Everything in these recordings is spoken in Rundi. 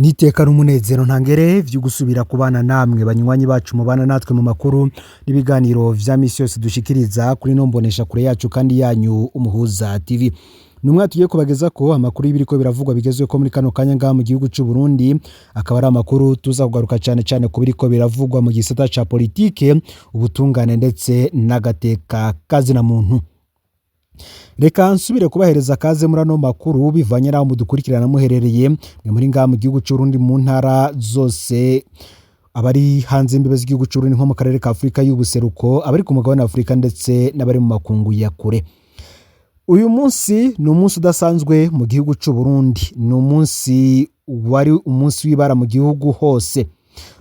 N'iteka n'umunezero ntangere vyo gusubira kubana namwe banywanyi bacu mubana natwe mu makuru n'ibiganiro vya misi yose dushikiriza kuri ino mbonesha kure yacu kandi yanyu Umuhuza TV. Numwe tugiye kubageza ko amakuru y'ibiriko biravugwa bigezweho muri kano kanya ngaha mu gihugu c'u Burundi, akaba ari amakuru tuza kugaruka cane cane ku biriko biravugwa mu gisata ca politike, ubutungane ndetse n'agateka kazina muntu. Reka nsubire kubahereza kaze muri ano makuru bivanye n'aho mudukurikirana muherereye, mwe muri ngaha mu gihugu c'Uburundi mu ntara zose, abari hanze y'imbibe z'igihugu c'Uburundi nko mu karere ka Afurika y'ubuseruko, abari ku mugabane wa Afurika ndetse n'abari mu makungu ya kure. Uyu munsi ni umunsi udasanzwe mu gihugu c'Uburundi, ni umunsi wari umunsi w'ibara mu gihugu hose.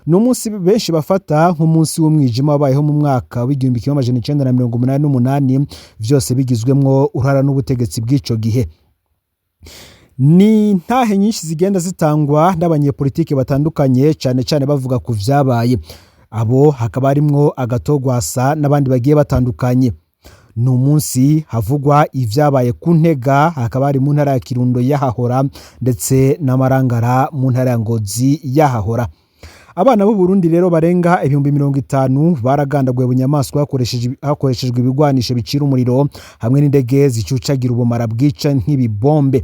Ni umunsi benshi bafata nk'umunsi w'umwijima wabayeho mu mwaka w'1988, vyose bigizwemwo uruhara n'ubutegetsi bw'ico gihe. Ni ntahe nyinshi zigenda zitangwa n'abanyepolitike batandukanye, cane cane bavuga ku vyabaye. Abo hakaba harimwo Agatogwasa n'abandi bagiye batandukanye. Ni umunsi havugwa ivyabaye ku Ntega, hakaba hari mu ntara ya Kirundo yahahora, ndetse n'Amarangara mu ntara ya Ngozi yahahora. Abana b'u Burundi rero barenga 50,000 baragandaguwe bunyamaswa hakoreshejwe ibigwanisho bicira umuriro hamwe n'indege zicucagira ubumara bwica nk'ibibombe.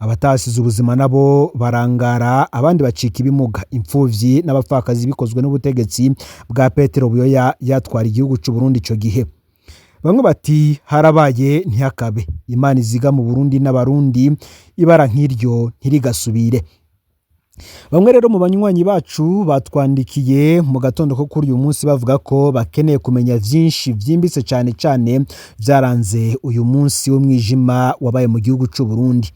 Abatasize ubuzima nabo barangara, abandi bacika ibimuga, impfuvyi n'abapfakazi bikozwe n'ubutegetsi bwa Petero Buyoya yatwara igihugu c'u Burundi ico gihe. Bamwe bati harabaye ntihakabe, Imana iziga mu Burundi n'Abarundi, ibara nk'iryo ntirigasubire. Bamwe rero mu banywanyi bacu batwandikiye mu gatondo ko kuri uyu munsi bavuga ko bakeneye kumenya vyinshi vyimbitse cane cane vyaranze uyu munsi w'umwijima wabaye mu gihugu c'u Burundi.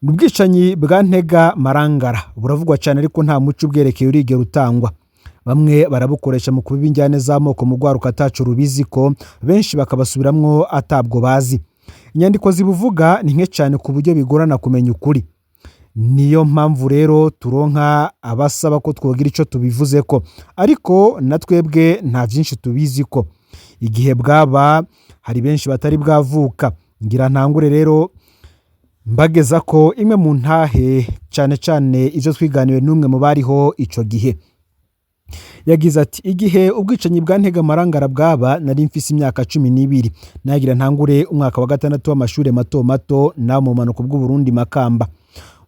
Ubwicanyi bwa Ntega Marangara buravugwa cane ariko nta muco ubwerekeye urigera utangwa. Bamwe barabukoresha mu kubiba injyane z'amoko mu rwaruka ataco rubizi ko, benshi bakabasubiramwo atabwo bazi. Inyandiko zibuvuga ni nke cane ku buryo bigorana kumenya ukuri. Niyo mpamvu rero turonka abasaba ko twogira ico tubivuzeko, ariko na twebwe nta vyinshi tubiziko. Igihe bwaba hari benshi batari bwavuka. Ngira ntangure rero mbageza ko imwe mu ntahe cane cane ivyo twiganiwe n'umwe mu bariho ico gihe. Yagize ati igihe ubwicanyi bwa Ntega Marangara bwaba nari mfise imyaka 12, nagira ntangure umwaka wa gatandatu w'amashure mato mato na mu manuko bw'Uburundi Makamba,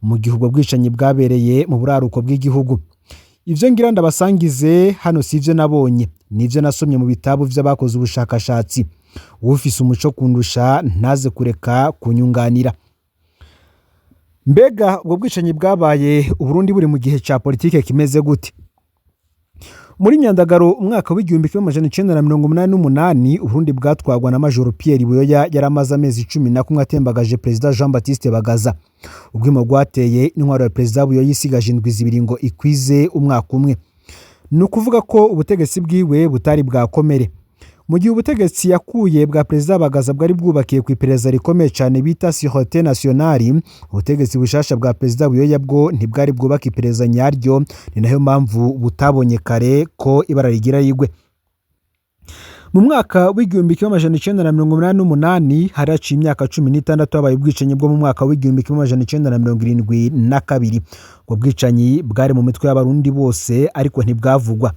mu gihe ubwo bwicanyi bwabereye mu buraruko bw'igihugu. Ivyo ngira ndabasangize hano sivyo nabonye, nivyo nasomye mu bitabo vy'abakoze ubushakashatsi. Uwufise umuco kundusha ntaze kureka kunyunganira. Mbega ubwo bwicanyi bwabaye Uburundi buri mu gihe ca politike kimeze gute? Muri Nyandagaro umwaka w'1988 Uburundi bwatwagwa na Majoro Pierre Buyoya yari amaze amezi 11 atembagaje Perezida Jean Baptiste Bagaza. Ubwimo bwateye intwaro ya Perezida Buyoya isigaje indwi zibiri ngo ikwize umwaka umwe. Ni ukuvuga ko ubutegetsi bwiwe butari bwakomere. Mu gihe ubutegetsi yakuye bwa Perezida Bagaza bwari bwubakiye ku iperereza rikomeye cane bita Sûreté Nationale, ubutegetsi bushasha bwa Perezida Buyoya bwo ntibwari bwubaka iperereza nyaryo, ni nayo mpamvu butabonye kare ko ibara rigira rigwe. Mu mwaka w'1988 haraciye imyaka 16 habaye ubwicanyi bwo mu mwaka w'1972. Ubwo bwicanyi bwari mu mitwe y'Abarundi bose ariko ntibwavugwa.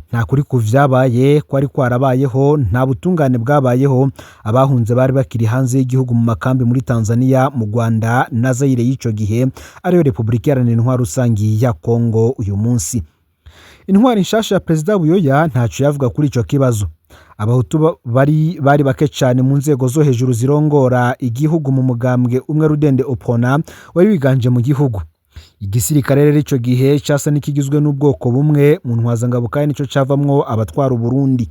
Nta kuri ku vyabaye kwari kwarabayeho, nta butungane bwabayeho. Abahunze bari bakiri hanze y'igihugu mu makambi muri Tanzania, mu Rwanda na Zaire y'ico gihe ariyo Repubulika Iharanira Intwaro Rusangi ya Kongo uyu munsi. Intwari nshasha ya Perezida Buyoya ntaco yavuga kuri ico kibazo. Abahutu bari bake cane mu nzego zo hejuru zirongora igihugu mu mugambwe umwe Rudende Opona wari wiganje mu gihugu. Igisirikare rero ico gihe casa n'ikigizwe n'ubwoko bumwe mu ntwazangabo kandi nico cavamwo abatwara Uburundi.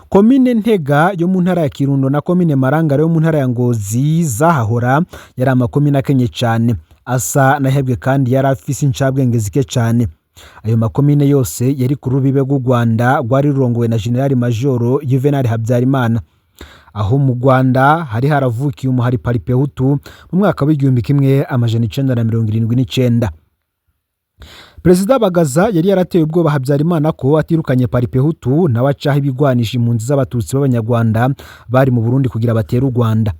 Komine Ntega yo mu ntara ya Kirundo na komine Marangara yo mu ntara ya Ngozi zahahora yari amakomine akenye cane, asa n'ahebwe kandi yari afise incabwenge zike cane. Ayo makomine yose yari ku rubibe rw'u Rwanda rwari rurongowe na General Majoro Juvenal Habyarimana. Aho mu Rwanda hari haravukiye umuhari Paripehutu mu mwaka w'1979. Perezida Bagaza yari yarateye ubwoba Habyarimana ko atirukanye Paripehutu nawe acaho ibigwanisha impunzi z'Abatutsi b'Abanyarwanda bari mu Burundi kugira batere u Rwanda.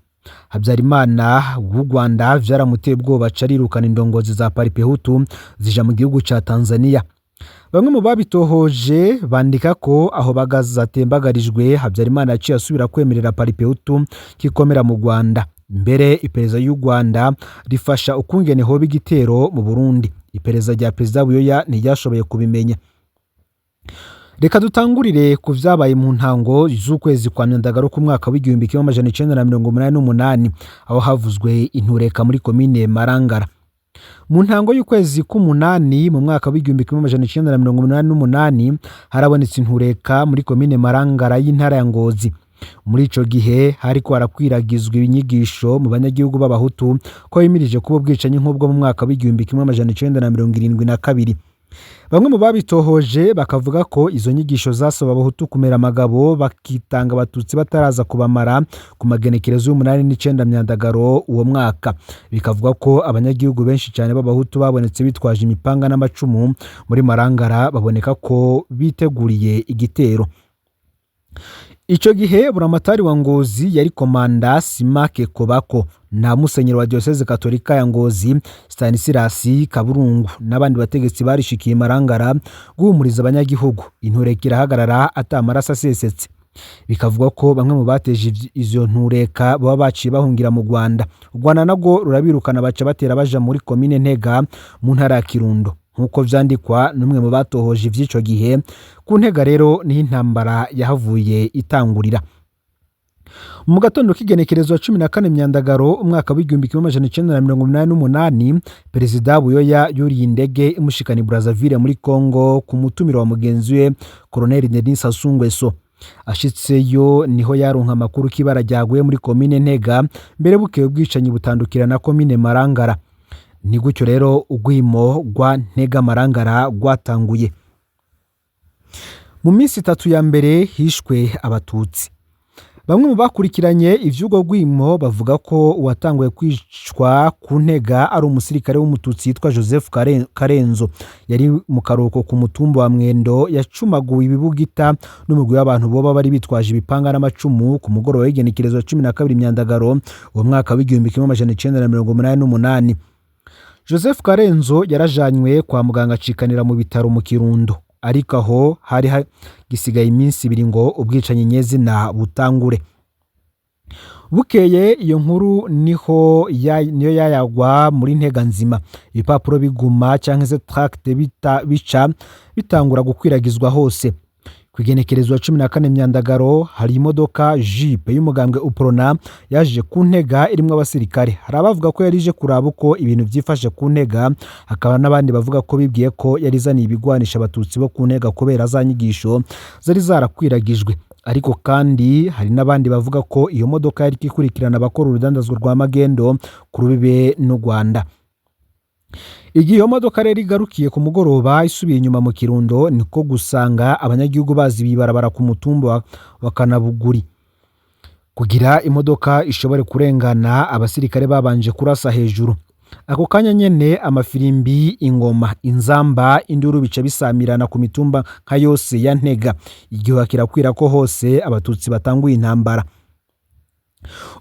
Habyarimana w'u Rwanda vyaramuteye ubwoba, aca arirukana indongozi za Paripehutu zija mu gihugu ca Tanzania. Bamwe mu babitohoje bandika ko aho Bagaza atembagarijwe, Habyarimana yaciye asubira kwemerera Paripehutu kikomera mu Rwanda. Mbere iperereza y'u Rwanda rifasha ukungene hoba igitero mu Burundi. Iperereza rya Perezida Buyoya ntiryashoboye kubimenya. Reka dutangurire ku vyabaye mu ntango z'ukwezi kwa Myandagaro k'umwaka w'1988, aho havuzwe intureka muri komine Marangara. Mu ntango y'ukwezi k'umunani mu mwaka w'1988 harabonetse intureka muri komine Marangara y'intara ya Ngozi. Muri ico gihe hariko harakwiragizwa inyigisho mu banyagihugu b'abahutu ko bimirije kuba ubwicanyi nk'ubwo mu mwaka w'1972. Bamwe mu babitohoje bakavuga ko izo nyigisho zasaba abahutu kumera amagabo bakitanga abatutsi bataraza kubamara ku magenekerezo y'umunani n'icenda Myandagaro uwo mwaka. Bikavuga ko abanyagihugu benshi cyane b'abahutu babonetse bitwaje imipanga n'amacumu muri Marangara, baboneka ko biteguriye igitero. Ico gihe buramatari wa Ngozi yari komanda Simake Kobako na musenyeri wa Diocese Katolika ya Ngozi Stanislas Kaburungu n'abandi bategetsi barishikiye Marangara guhumuriza abanyagihugu. Intureka irahagarara ata amaraso asesetse. Bikavugwa ko bamwe mu bateje izo ntureka baba baciye bahungira mu Rwanda. U Rwanda narwo rurabirukana, baca batera baja muri komine Ntega mu ntara ya Kirundo, nk'uko vyandikwa n'umwe mu batohoje ivy'ico gihe. Ku Ntega rero niho intambara yahavuye itangurira. Mu gatondo k'igenekerezo 14 Myandagaro umwaka w'1988, Perezida Buyoya yuriye indege imushikana i Brazzaville muri Congo ku mutumiro wa mugenzi we Colonel Denis Sassou Nguesso. Ashitseyo niho yaronka amakuru k'ibara ryaguye muri komine Ntega, mbere bukeye ubwicanyi butandukira na komine Marangara. Ni gutyo rero urwimo rwa Ntega Marangara rwatanguye. Mu minsi itatu ya mbere hishwe abatutsi. Bamwe mu bakurikiranye ivy'urwo rwimo bavuga ko uwatanguye kwicwa ku Ntega ari umusirikare w'umututsi yitwa Joseph Karenzo. Yari mu karuhuko ku mutumba wa Mwendo, yacumaguwe ibibugita n'umugwi w'abantu boba bari bitwaje ibipanga n'amacumu ku mugoroba w'igenekerezo 12 Myandagaro uwo mwaka w'1988. Joseph Karenzo yarajanywe kwa muganga acikanira mu bitaro mu Kirundo, ariko aho hari hagisigaye iminsi ibiri ngo ubwicanyi nyezina butangure. Bukeye iyo nkuru niho niyo yayagwa muri Ntega nzima, ibipapuro biguma canke se tract bica bitangura gukwiragizwa hose. Kw'igenekerezwa 14 Myandagaro hari imodoka jipe y'umugambwe Uprona yaje ku Ntega irimwo abasirikare. Hari abavuga ko yarije kuraba uko ibintu vyifashe ku Ntega, hakaba n'abandi bavuga ko bibwiye ko yarizaniye ibigwanisha abatutsi bo ku Ntega kubera za nyigisho zari zarakwiragijwe. Ariko kandi hari n'abandi bavuga ko iyo modoka yari ikurikirana abakora urudandazwa rwa magendo ku rubibe n'u Rwanda. Igihe iyo modoka rero igarukiye ku mugoroba isubiye inyuma mu Kirundo, niko gusanga abanyagihugu bazi bibarabara ku mutumba wa Kanabuguri. Kugira imodoka ishobore kurengana, abasirikare babanje kurasa hejuru. Ako kanya nyene amafirimbi, ingoma, inzamba, induru bica bisamirana ku mitumba nka yose ya Ntega. Igihuha kirakwira ko hose abatutsi batanguye intambara.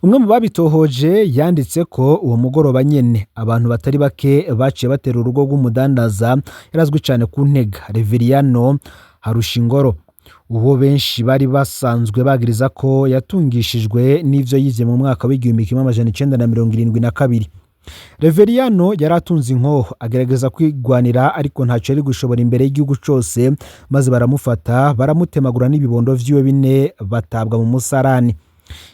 Umwe mu babitohoje yanditse ko uwo mugoroba nyene abantu batari bake baciye batera urugo rw'umudandaza yarazwi cane ku Ntega, Reveriyano Harushingoro, uwo benshi bari basanzwe bagiriza ko yatungishijwe n'ivyo yivye mu mwaka w'1972. Reveriyano yari atunze inkoho agerageza kwigwanira, ariko ntaco yari gushobora imbere y'igihugu cose, maze baramufata baramutemagura n'ibibondo vyiwe bine batabwa mu musarani.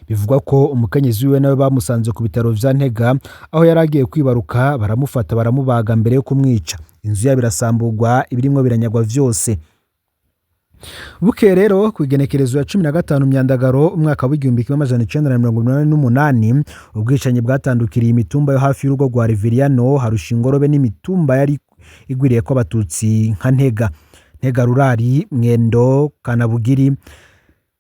Bivugwa ko umukenyezi wiwe nawe bamusanze ku bitaro vya Ntega aho yari agiye kwibaruka, baramufata baramubaga mbere yo kumwica. Inzu yabo irasamburwa, ibirimwo biranyagwa vyose. Bukeye rero kw'igenekerezo ya 15 Myandagaro umwaka w'1988, ubwicanyi bwatandukiriye imitumba yo hafi y'urugo rwa Reveriyano Harushingorobe n'imitumba yari igwiriye ko abatutsi nka Ntega, Ntega Rurari, Mwendo, Kanabugiri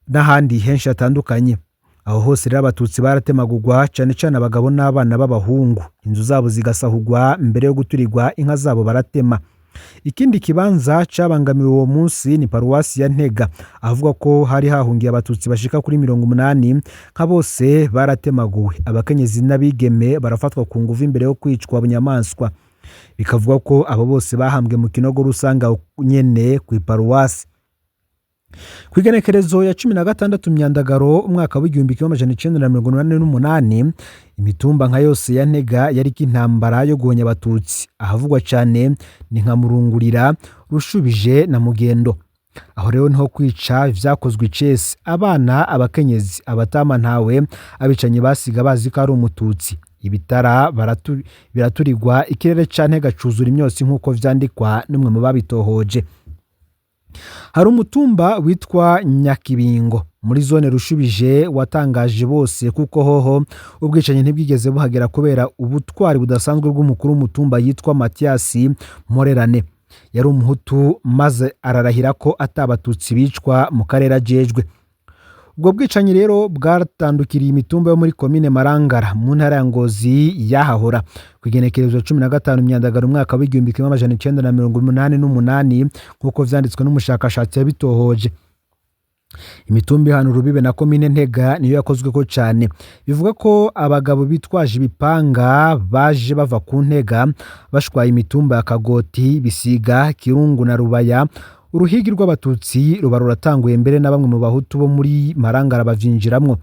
n'ahandi henshi hatandukanye. Aho hose rero abatutsi baratemagurwa, cane cane abagabo n'abana b'abahungu, inzu zabo zigasahurwa mbere yo guturirwa, inka zabo baratema. Ikindi kibanza cabangamiwe uwo munsi ni paruwasi ya Ntega, ahavuga ko hari hahungiye abatutsi bashika kuri 80, nka bose baratemaguwe, abakenyezi n'abigeme barafatwa ku nguvu imbere yo kwicwa bunyamaswa. Bikavuga ko abo bose bahambwe mu kinogo rusanga nyene kw'iparuwasi. Kw'igenekerezo ya 16 Myandagaro umwaka w'1988, imitumba nka yose ya Ntega yariko intambara yo guhonya abatutsi. Ahavugwa cane ni nka Murungurira, Rushubije na Mugendo. Aho rero niho kwica vyakozwe icese, abana, abakenyezi, abatama ntawe abicanyi basiga bazi ko ari umututsi. Ibitara biraturirwa, ikirere ca Ntega cuzura imyotsi nk'uko vyandikwa n'umwe mu babitohoje. Hari umutumba witwa Nyakibingo muri zone Rushubije watangaje bose, kuko hoho ubwicanyi ntibwigeze buhagera kubera ubutwari budasanzwe bw'umukuru w'umutumba yitwa Mathias Mporerane. Yari umuhutu maze ararahira ko atabatutsi bicwa mu karere ajejwe. Ubwo bwicanyi rero bwatandukiriye imitumba yo muri komine Marangara mu ntara ya Ngozi yahahora. Kw'igenekerezo 15 Myandagaro umwaka w'1988, nk'uko vyanditswe n'umushakashatsi yabitohoje. Imitumba ihana urubibe na komine Ntega niyo yakozweko cane. Bivuga ko abagabo bitwaje ibipanga baje bava ku Ntega bashwaye imitumba ya Kagoti, Bisiga, Kirungu na Rubaya. Uruhigi rw'abatutsi ruba ruratanguye, mbere na bamwe mu bahutu bo muri Marangara bavyinjiramwo.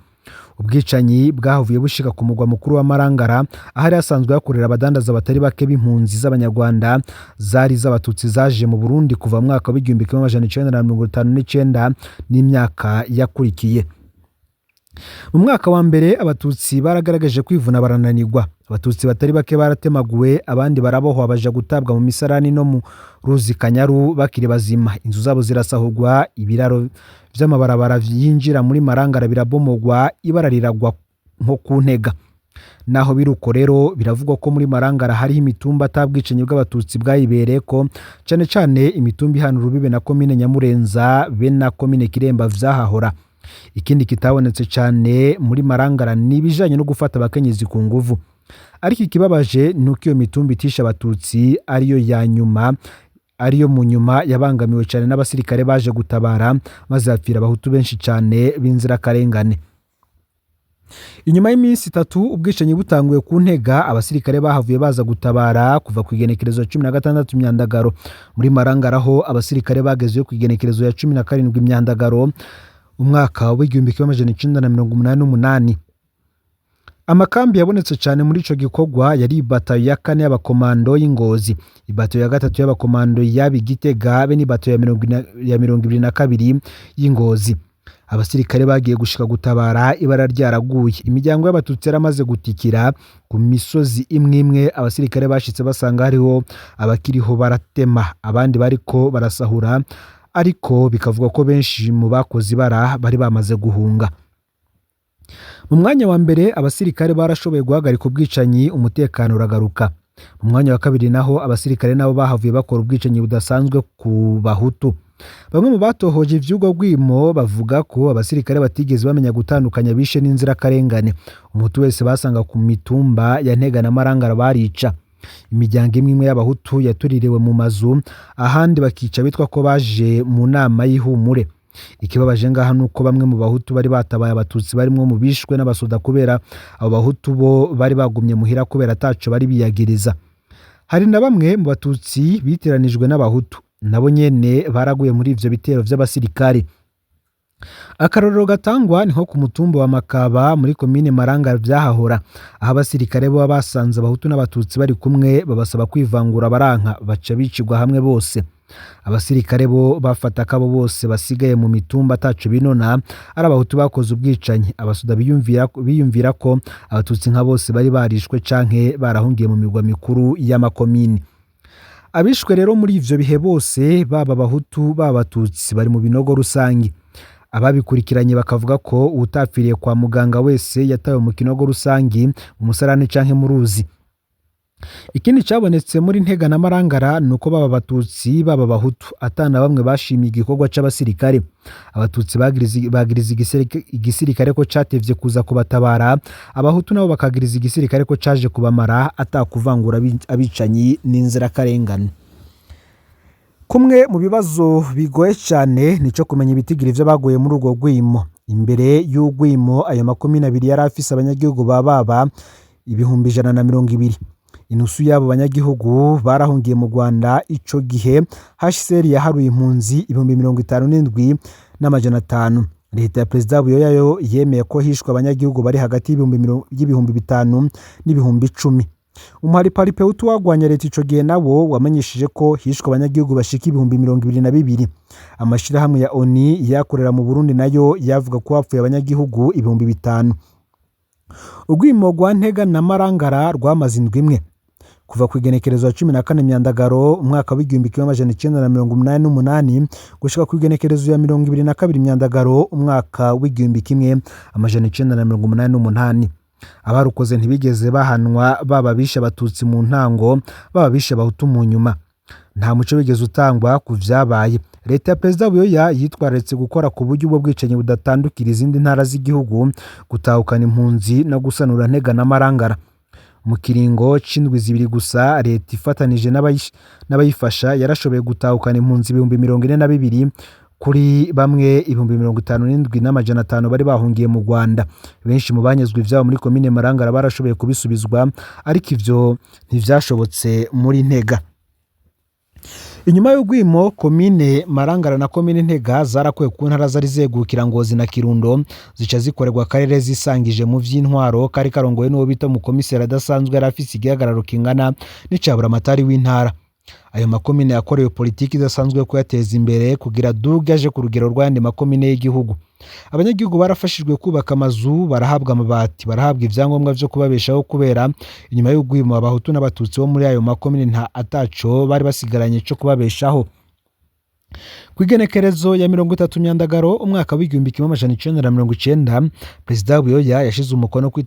Ubwicanyi bwahavuye bushika ku mugwa mukuru wa Marangara, ahari hasanzwe hakorera abadandaza batari bake b'impunzi z'abanyarwanda zari z'abatutsi zaje mu Burundi kuva mu mwaka w'1959 n'imyaka yakurikiye. Mu mwaka wa mbere abatutsi baragaragaje kwivuna barananirwa. Abatutsi batari bake baratemaguwe, abandi barabohwa baja gutabwa mu misarani no mu ruzi Kanyaru bakiri bazima. Inzu zabo zirasahurwa, ibiraro vy'amabarabara yinjira muri Marangara birabomogwa, ibara riragwa nko ku Ntega. Naho biruko rero biravugwa ko muri Marangara hariho imitumba atabwicanyi bw'abatutsi bwayibereyeko, cane cane imitumba ihana urubibe na komine Nyamurenza be na komine Kiremba vyahahora. Ikindi kitabonetse cane muri Marangara ni ibijanye no gufata abakenyezi ku nguvu. Ariko ikibabaje ni uko iyo mitumba itishe abatutsi ariyo ya nyuma, ariyo mu nyuma yabangamiwe cane n'abasirikare baje gutabara, maze hapfira abahutu benshi cane b'inzirakarengane. Inyuma y'iminsi itatu ubwicanyi butanguye ku Ntega, abasirikare bahavuye baza gutabara kuva ku igenekerezo ya 16 Myandagaro. Muri Marangara ho abasirikare bagezeyo ku igenekerezo ya 17 Myandagaro umwaka w'1988. Amakambi yabonetse cane muri ico gikorwa yari ibatayo ya kane y'abakomando y'Ingozi, ibatayo ya gatatu y'abakomando y'aba Igitega be n'ibatayo ya 22 y'Ingozi. Abasirikare bagiye gushika gutabara ibara ryaraguye, imiryango y'abatutsi yaramaze gutikira ku misozi imwe imwe. Abasirikare bashitse basanga hariho abakiriho baratema, abandi bariko barasahura, ariko bikavugwa ko benshi mu bakoze ibara bari bamaze guhunga. Mu mwanya wa mbere abasirikare barashoboye guhagarika ubwicanyi, umutekano uragaruka. Mu mwanya wa kabiri naho abasirikare nabo bahavuye bakora ubwicanyi budasanzwe ku bahutu. Bamwe mu batohoje ivy'ubwo bwimo bavuga ko abasirikare batigeze bamenya gutandukanya bishe n'inzirakarengane. Umuhutu wese basanga ku mitumba ya Ntega na Marangara barica. Imiryango imwe imwe y'abahutu yatuririwe mu mazu, ahandi bakica bitwa ko baje mu nama y'ihumure. Ikibabaje ngaha nuko bamwe mu bahutu bari batabaye abatutsi barimwo mu bishwe n'abasoda kubera abo bahutu bo bari bagumye muhira kubera ataco bari biyagiriza. Hari na bamwe mu batutsi bitiranijwe n'abahutu, nabo nyene baraguye muri ivyo bitero vy'abasirikare. Akarorero gatangwa ni nko ku mutumba wa Makaba muri komine Marangara vyahahora, aho abasirikare boba basanze abahutu n'abatutsi bari kumwe babasaba kwivangura baranka, baca bicirwa hamwe bose. Abasirikare bo bafata ko abo bose basigaye mu mitumba ataco binona ari abahutu bakoze ubwicanyi. Abasoda biyumvira ko abatutsi nka bose bari barishwe canke barahungiye mu migwa mikuru y'amakomini. Abishwe rero muri ivyo bihe bose, baba abahutu baba abatutsi, bari mu binogo rusangi. Ababikurikiranye bakavuga ko uwutapfiriye kwa muganga wese yatawe mu kinogo rusangi, mu musarani canke mu ruzi. Ikindi cabonetse muri Ntega na Marangara ni uko baba abatutsi baba abahutu atana bamwe bashimye igikorwa c'abasirikare. Abatutsi bagiriza igisirikare ko catevye kuza kubatabara, abahutu nabo bakagiriza igisirikare ko caje kubamara atakuvangura abicanyi n'inzirakarengane. Kumwe mu bibazo bigoye cyane nico kumenya ibitigiri vy'abaguye muri urwo rwimo. Imbere y'urwimo ayo makomine abiri yari afise abanyagihugu bababa 120,000. Inusu y'abo banyagihugu barahungiye mu Rwanda. Ico gihe HCR yaharuye impunzi 57,500. Leta ya Perezida Buyoya yo yemeye ko hishwe abanyagihugu bari hagati y'ibihumbi 5,000 n'ibihumbi 10. Umuhari Palipehutu wagwanya leta ico gihe nawo wamenyesheje ko hishwe abanyagihugu bashika 22,000. Amashirahamwe ya ONU yakorera mu Burundi nayo yavuga ko hapfuye abanyagihugu 5,000. Urwimo rwa Ntega na Marangara rwamaze indwi imwe, kuva ku igenekerezo ya 14 Myandagaro umwaka w'1988 gushika ku igenekerezo ya 22 Myandagaro umwaka w'1988. Abarukoze ntibigeze bahanwa, baba bishe Abatutsi mu ntango, baba bishe Abahutu mu nyuma. Nta muco wigeze utangwa ku vyabaye. Leta ya Perezida Buyoya yitwararitse gukora ku buryo ubwo bwicanyi budatandukira izindi ntara z'igihugu, gutahukana impunzi no gusanura Ntega na Marangara. Mu kiringo c'indwi 2 gusa, leta ifatanije n'abayifasha yarashoboye gutahukana impunzi 42,000 kuri bamwe 57,500 bari bahungiye mu Rwanda. Benshi mu banyazwe ivyabo muri komine Marangara barashoboye kubisubizwa, ariko ivyo ntivyashobotse muri Ntega. Inyuma y'urwimo, komine Marangara na komine Ntega zarakuwe ku ntara zari zegukira Ngozi na Kirundo, zica zikorerwa akarere zisangije mu vy'intwaro kari karongowe n'uwo bita umukomiseri adasanzwe yari afise igihagararo kingana n'icaburamatari w'intara. Ayo makomine yakorewe politiki idasanzwe yo kuyateza imbere kugira duge aje ku rugero rw'ayandi makomine y'igihugu. Abanyagihugu barafashijwe kubaka amazu, barahabwa amabati, barahabwa ivyangombwa vyo kubabeshaho, kubera inyuma y'urwimo Abahutu n'Abatutsi bo muri ayo makomine nta ataco bari basigaranye co kubabeshaho. Ku igenekerezo ya 30 Myandagaro umwaka w'1990, Perezida Buyoya yashize umukono ku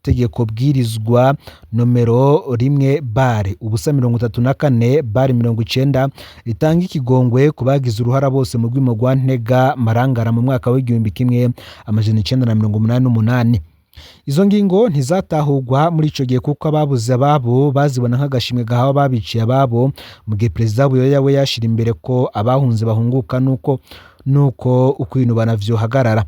itegeko bwirizwa nomero 1 bare ubusa 34 bare 90 ritanga ikigongwe ku bagize uruhara bose mu rwimo rwa Ntega Marangara mu mwaka w'1988. Izo ngingo ntizatahurwa muri ico gihe kuko ababuze ababo bazibona nk'agashimwe gahawe ababiciye ababo, mu gihe Perezida Buyoya we yashira imbere ko abahunze bahunguka nuko ukwinubana vyohagarara.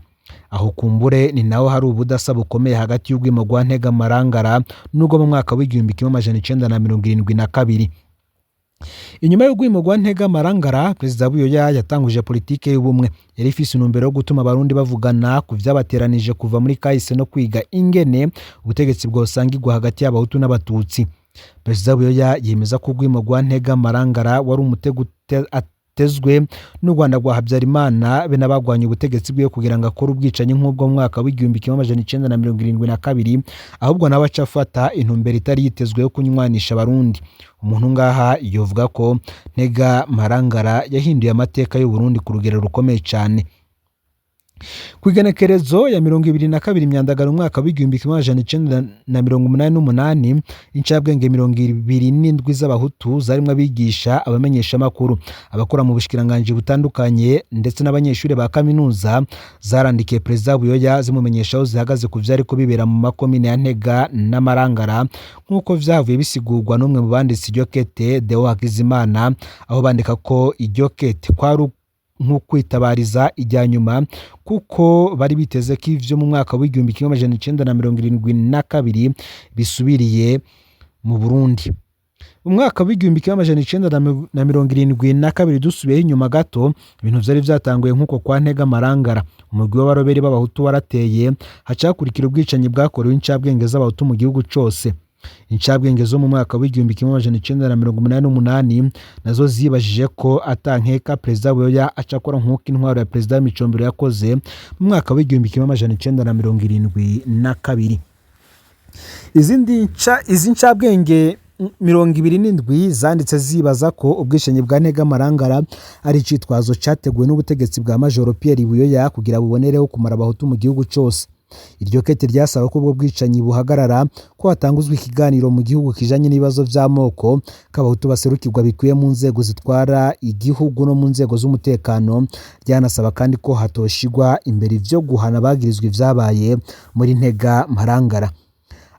Aho kumbure ni naho hari ubudasa bukomeye hagati y'urwimo rwa Ntega Marangara n'urwo mu mwaka w'1972. Inyuma y'urwimo rwa Ntega Marangara, Perezida Buyoya yatanguje politike y'ubumwe yari ifise intumbero yo gutuma Abarundi bavugana ku vyabateranije kuva muri kahise no kwiga ingene ubutegetsi bwosangirwa hagati y'Abahutu n'Abatutsi. Perezida Buyoya yemeza ko urwimo rwa Ntega Marangara wari umutego atezwe n'u Rwanda rwa Habyarimana be n'abagwanya ubutegetsi bwiwe kugira ngo akore ubwicanyi nk'ubwo mu mwaka w'1972, ahubwo nawe aca afata intumbero itari yitezwe yo kunywanisha Abarundi. Umuntu ngaha yovuga ko Ntega Marangara yahinduye amateka y'u Burundi ku rugero rukomeye cane. Ku igenekerezo ya 22 Myandagaro umwaka w'1988, incabwenge 27 z'Abahutu zarimwo abigisha, abamenyeshamakuru, abakora mu bushikiranganji butandukanye ndetse n'abanyeshuri ba kaminuza zarandikiye Perezida Buyoya zimumenyesha aho zihagaze ku vyariko bibera mu makomine ya Ntega na Marangara, nk'uko vyavuye bisigurwa n'umwe mu banditse iryo kete, Deo Hakizimana, aho bandika ko iryo kete kwari nk'ukwitabariza ijya nyuma, kuko bari biteze ko ivyo mu mwaka w'1972 bisubiriye mu Burundi. Mu mwaka w'1972 dusubiyeho inyuma gato, ibintu vyari vyatanguye nk'uko kwa Ntega Marangara. Umugwi w'abaroberi b'Abahutu warateye, haca hakurikira ubwicanyi bwakorewe incabwenge z'Abahutu mu gihugu cose. Incabwenge zo mu mwaka w'1988 nazo zibajije ko atankeka Perezida Buyoya aca akora nk'uko intwaro ya Perezida Micombero yakoze mu mwaka w'1972. Izi ncabwenge 27 zanditse zibaza ko ubwicanyi bwa Ntega Marangara ari icitwazo categuwe n'ubutegetsi bwa Majoro Pierre Buyoya kugira bubonereho kumara Abahutu mu gihugu cose. Iryo kete ryasaba ko ubwo bwicanyi buhagarara, ko hatanguzwa ikiganiro mu gihugu kijanye n'ibibazo vy'amoko, ko Abahutu baserukirwa bikwiye mu nzego zitwara igihugu no mu nzego z'umutekano. Ryanasaba kandi ko hatoshigwa imbere ivyo guhana abagirizwa ivyabaye muri Ntega Marangara.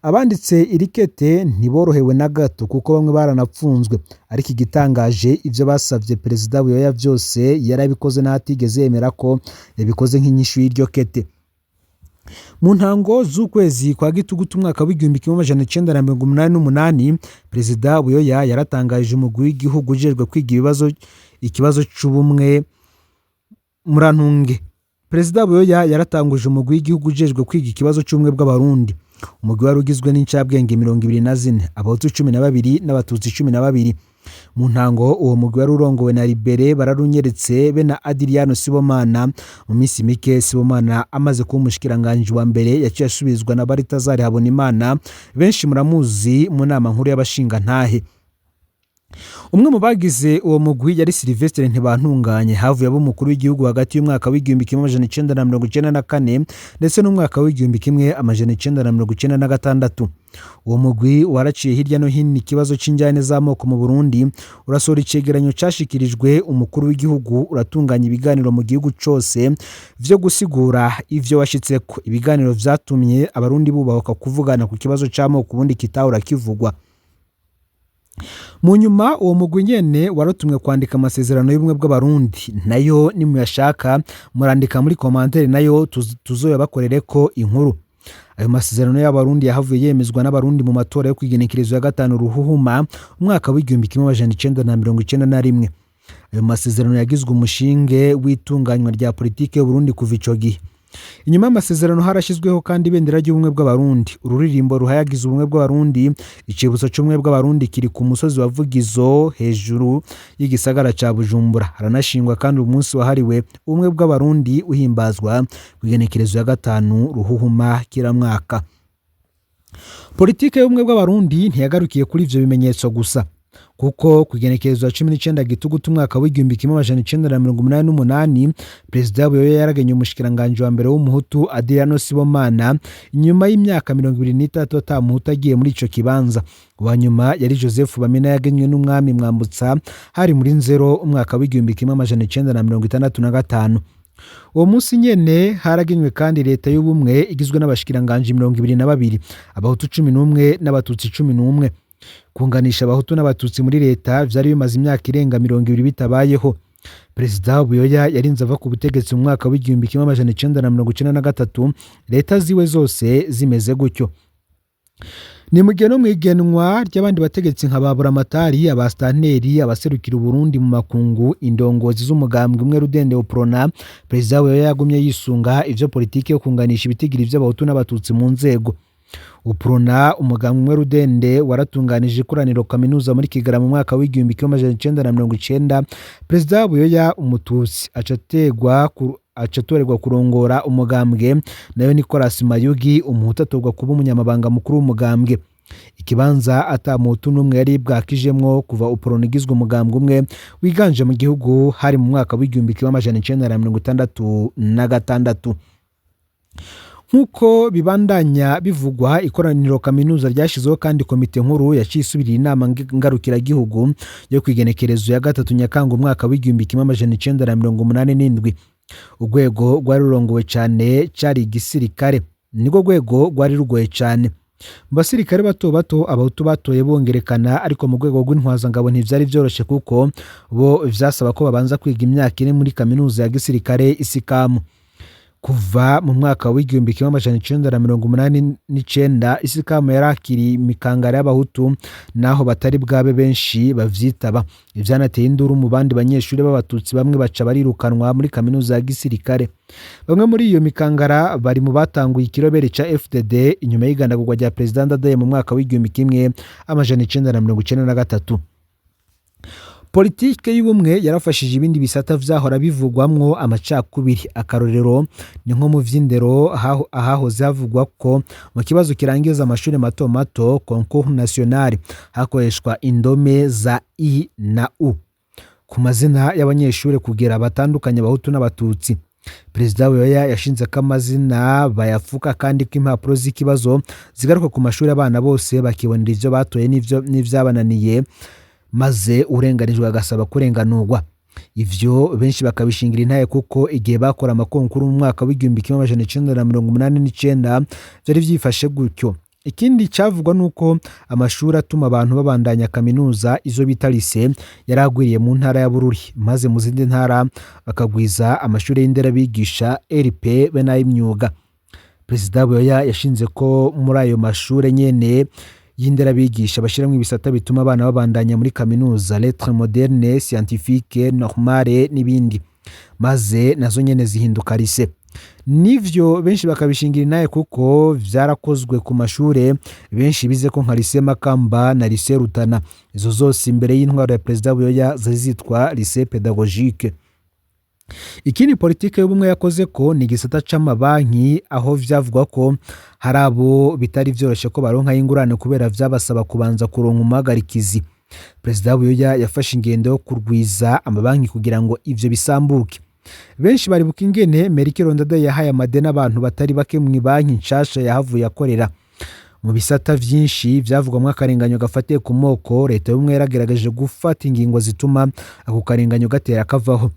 Abanditse iri kete ntiborohewe na gato kuko bamwe baranapfunzwe, ariko igitangaje ivyo basavye Perezida Buyoya vyose yarabikoze n'atigeze yemera ko yabikoze nk'inyishu y'iryo kete. Mu ntango z'ukwezi kwa Gitugutu umwaka w'1988, Perezida Buyoya yaratangaje umugwi w'igihugu ujejwe kwiga ikibazo c'ubumwe. Murantunge, Perezida Buyoya yaratanguje umugwi w'igihugu ujejwe kwiga ikibazo c'ubumwe bw'Abarundi. Umugwi wari ugizwe n'incabwenge 24, Abahutu 12 n'Abatutsi 12. Mu ntango uwo mugwi wari urongowe na Libere Bararunyeretse be na Adriano Sibomana. Mu minsi mike Sibomana amaze kuba umushikiranganji wa mbere, yaciye asubizwa na Baritazari Habonimana, benshi muramuzi mu nama nkuru y'abashingantahe. Umwe mu bagize uwo mugwi yari Sylvestre Ntibantunganye, havuye aba umukuru w'igihugu hagati y'umwaka w'1994 ndetse n'umwaka w'1996. Uwo mugwi waraciye hirya no hino ikibazo c'injyane z'amoko mu Burundi, urasohora icegeranyo cashikirijwe umukuru w'igihugu, uratunganya ibiganiro mu gihugu cose vyo gusigura ivyo washitseko. Ibiganiro vyatumye Abarundi bubahuka kuvugana ku kibazo c'amoko ubundi kitahora kivugwa. Mu nyuma uwo mugwi nyene waratumwe kwandika amasezerano y'ubumwe bw'Abarundi, nayo nimuyashaka murandika muri commentaire, nayo tuzoyabakorereko inkuru. Ayo masezerano y'Abarundi yahavuye yemezwa n'Abarundi mu matora yo kw'igenekerezo ya 5 Ruhuhuma umwaka w'1991. Ayo masezerano yagizwe umushinge w'itunganywa rya politike y'Uburundi kuva ico gihe. Inyuma y'amasezerano harashyizweho kandi ibendera ry'ubumwe bw'Abarundi, ururirimbo ruhayagiza ubumwe bw'Abarundi. Icibutso c'ubumwe bw'Abarundi kiri ku musozi wa Vugizo hejuru y'igisagara ca Bujumbura. Haranashingwa kandi umunsi wahariwe ubumwe bw'Abarundi uhimbazwa kw'igenekerezo ya 5 Ruhuhuma kiramwaka. Politike y'ubumwe bw'Abarundi ntiyagarukiye kuri ivyo bimenyetso gusa, kuko kw'igenekerezo ya 19 Gitugutu umwaka w'1988, Perezida Buyoya yaragenye umushikiranganji wa mbere w'umuhutu Adriano Sibomana inyuma y'imyaka 23 ata muhutu agiye muri ico kibanza. Uwa nyuma yari Joseph Bamena yagenywe n'umwami Mwambutsa, hari muri Nzero umwaka w'1965. Uwo munsi nyene haragenywe kandi leta y'ubumwe igizwe n'abashikiranganji 22, Abahutu 11 n'Abatutsi 11. Kunganisha Abahutu n'Abatutsi muri leta vyari bimaze imyaka irenga 20 bitabayeho. Perezida Buyoya yarinze ava ku butegetsi mu mwaka w'1993, leta ziwe zose zimeze gutyo. Ni mu gihe no mw'igenwa ry'abandi bategetsi nka ba Buramatari, abasitanteri, abaserukira Uburundi mu makungu, indongozi z'umugambwe umwe rudende Uprona, Perezida Buyoya yagumye yisunga ivyo politike yo kunganisha ibitigiri vy'Abahutu n'Abatutsi mu nzego. Uprona umugambwe umwe rudende waratunganije ikoraniro kaminuza muri Kigarama mu mwaka w'1990. Perezida Buyoya umututsi aca atorerwa kurongora umugambwe, nayo Nicolas Mayugi umuhutu atorwa kuba umunyamabanga mukuru w'umugambwe. Ikibanza ata muhutu n'umwe yari bwakijemwo kuva Uprona igizwe umugambwe umwe wiganje mu gihugu, hari mu mwaka w'1966. Nk'uko bibandanya bivugwa, ikoraniro kaminuza ryashizeho kandi komite nkuru yaciye isubirira inama ngarukiragihugu yo kw'igenekerezo ya 3 Nyakanga umwaka w'1987. Urwego rwari rurongowe cane cari igisirikare, nirwo rwego rwari rugoye cane. Mu basirikare bato bato Abahutu batoye bongerekana, ariko mu rwego rw'intwazangabo ntivyari vyoroshe kuko bo vyasaba ko babanza kwiga imyaka ine muri kaminuza ya gisirikare Isikamu. Kuva mu mwaka w'1989 Isikamu yarakiriye imikangara y'Abahutu, naho batari bwabe benshi bavyitaba. Ivyanateye induru mu bandi banyeshuri b'Abatutsi, bamwe baca barirukanwa muri kaminuza ya gisirikare. Bamwe muri iyo mikangara bari mu batanguye ikirobere ca FDD inyuma y'igandagurwa rya Perezida Ndadaye mu mwaka w'1993. Politike y'ubumwe yarafashije ibindi bisata vyahora bivugwamwo amacakubiri. Akarorero ni nko mu vy'indero, ahahoze havugwa ko mu kibazo kirangiza amashuri mato mato concours national hakoreshwa indome za I na U ku mazina y'abanyeshuri kugira batandukanye Abahutu n'Abatutsi. Perezida Buyoya yashinze ko amazina bayafuka kandi ko impapuro z'ikibazo zigaruka ku mashuri, abana bose bakibonera ivyo batoye n'ivyabananiye, maze urenganijwe agasaba kurenganurwa. Ivyo benshi bakabishingira intahe kuko igihe bakora amakonkuru mu mwaka w'1989 vyari vyifashe gutyo. Ikindi cavugwa nuko amashuri atuma abantu babandanya kaminuza, izo bita lycée, yaragwiriye mu ntara ya Bururi, maze mu zindi ntara bakagwiza amashuri y'inderabigisha RP be n'ay'imyuga. Perezida Buyoya yashinze ko muri ayo mashure nyene y'inderabigisha bashiramwo ibisata bituma abana babandanya muri kaminuza, lettres modernes, scientifique, normale n'ibindi, maze nazo nyene zihinduka lycée. Nivyo benshi bakabishingira inaye kuko vyarakozwe ku mashure benshi bize ko nka lycée Makamba na lycée Rutana. Izo zose imbere y'intwaro ya Perezida Buyoya zari zitwa lycée pédagogique. Ikindi politike y'ubumwe yakoze ko ni igisata c'amabanki, aho vyavugwa ko hari abo bitari vyoroshe ko baronka ingurane kubera vyabasaba kubanza kuronka umuhagarikizi. Perezida Buyoya yafashe ingendo yo kurwiza amabanki kugira ngo ivyo bisambuke. Benshi baribuka ingene Melchior Ndadaye yahaye amadeni abantu batari bake mu banki nshasha yahavuye akorera. Mu bisata vyinshi vyavugwamwo akarenganyo gafatiye ku moko, leta y'ubumwe yaragerageje gufata ingingo zituma ako karenganyo gatera kavaho.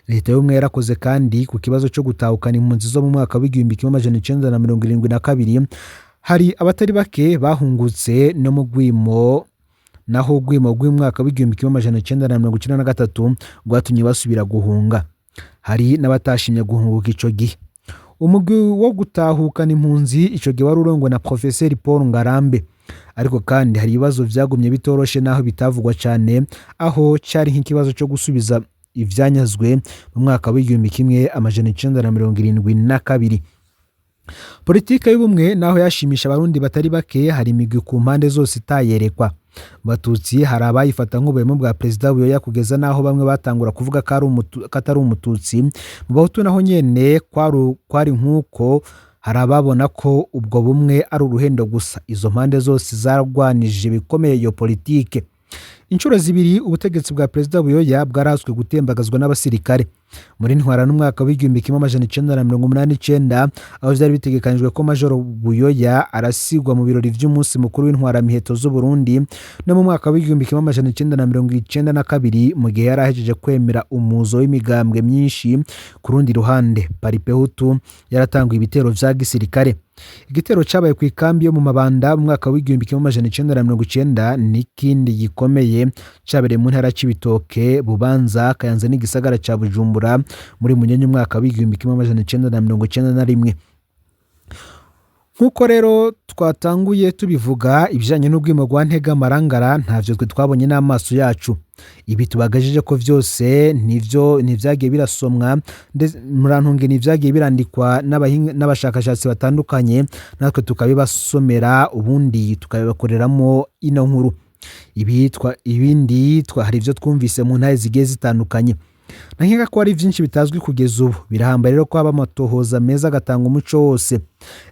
Leta y'ubumwe yarakoze kandi ku kibazo co gutahukana impunzi zo mu mwaka w'1972. Hari abatari bake bahungutse no mu rwimo, naho urwimo rw'umwaka w'1993 rwatumye basubira guhunga. Hari n'abatashimye guhunguka ico gihe. Umugwi wo gutahukana impunzi ico gihe wari urongowe na Profeseri Paul Ngarambe. Ariko kandi hari ibibazo vyagumye bitoroshe naho bitavugwa cane, aho cari nk'ikibazo co gusubiza ivyanyazwe mu mwaka w'1972. Politike y'ubumwe naho yashimisha abarundi batari bake, hari imigwi ku mpande zose itayerekwa. Batutsi hari abayifata nk'ubuhemu bwa Perezida Buyoya, kugeza n'aho bamwe batangura kuvuga ko atari umututsi. Mu bahutu naho nyene kwari nk'uko, hari ababona ko ubwo bumwe ari uruhendo gusa. Izo mpande zose zaragwanije bikomeye iyo politike. Inshuro zibiri ubutegetsi bwa Perezida Buyoya bwaraswe gutembagazwa n'abasirikare: muri ntwara n'umwaka w'1989, aho vyari bitegekanijwe ko Majoro Buyoya arasigwa mu birori vy'umunsi mukuru w'intwaramiheto z'Uburundi, no mu mwaka w'1992, mu gihe yari ahejeje kwemera umuzo w'imigambwe myinshi. Ku rundi ruhande, Palipehutu yaratanguye ibitero vya gisirikare. Igitero cabaye ku ikambi yo mu Mabanda mu mwaka w'1990 n'ikindi gikomeye cabereye mu ntara Cibitoke, Bubanza, Kayanza n'igisagara ca Bujumbura muri Munyonyo umwaka w'1991. Nk'uko rero twatanguye tubivuga, ibijanye n'urwimo rwa Ntega Marangara ntavyo twe twabonye n'amaso yacu. Ibi tubagajije ko vyose nivyo ntivyagiye birasomwa, murantunge, ntivyagiye birandikwa n'abashakashatsi batandukanye, natwe tukabibasomera, ubundi tukabibakoreramo ino nkuru. Ibindi hari ivyo twumvise mu ntahe zigiye zitandukanye. Nankeka ko hari vyinshi bitazwi kugeza ubu. Birahambaye rero ko haba amatohoza meza agatanga umuco wose.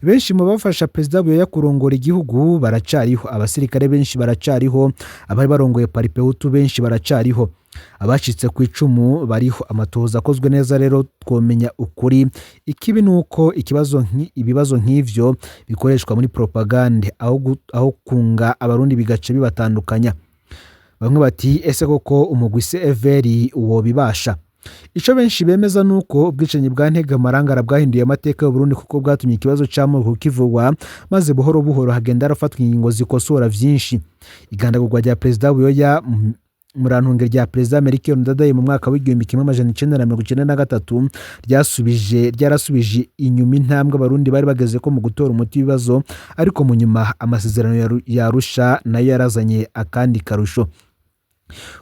Benshi mu bafasha Perezida Buyoya kurongora igihugu baracariho, abasirikare benshi baracariho, abari barongoye Palipehutu benshi baracariho, abacitse ku icumu bariho. Amatohoza akozwe neza rero twomenya ukuri. Ikibi ni uko ibibazo nk'ivyo bikoreshwa muri propagande aho kunga abarundi bigaca bibatandukanya. Bamwe bati: "Ese koko umugwi CVR wobibasha?" Ico benshi bemeza nuko ubwicanyi bwa Ntega Marangara bwahinduye amateka y'Uburundi, kuko bwatumye ikibazo c'amoko kivugwa, maze buhoro buhoro hagenda harafatwa ingingo zikosora vyinshi. Igandagurwa rya Perezida Buyoya, murantunge, rya Perezida Melchior Ndadaye mu mwaka w'1993 ryarasubije inyuma intambwe abarundi bari bageze ko mu gutora umuti w'ibibazo, ariko mu nyuma amasezerano ya Arusha nayo yarazanye akandi karusho.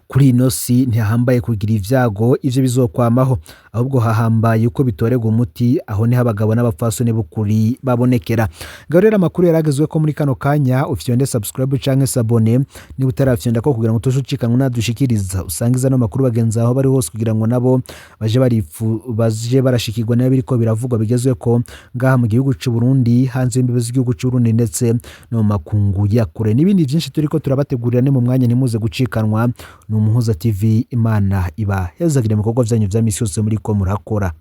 Kuri ino si ntihahambaye kugira ivyago, ivyo bizokwamaho, ahubwo hahambaye uko bitorerwa umuti. Aho niho abagabo n'abapfasoni b'ukuri babonekera. Ngaho rero amakuru yaragezwe ko muri kano kanya. Ufyonde subscribe canke s'abonner niba utarafyonda ko, kugira ngo utoje nadushikiriza. Usangiza no makuru bagenzi aho bari hose, kugira ngo nabo baje barifu baje barashikirwa nayo biriko biravugwa bigezwe ko ngaha mu gihugu c'u Burundi, hanze y'imbibe z'igihugu c'u Burundi, ndetse no mu makungu ya kure, n'ibindi vyinshi turiko turabategurira. Ni mu mwanya, ntimuze gucikanwa. Ni Umuhuza TV. Imana ibahezagire mu bikorwa vyanyu vya misi yose muriko murakora.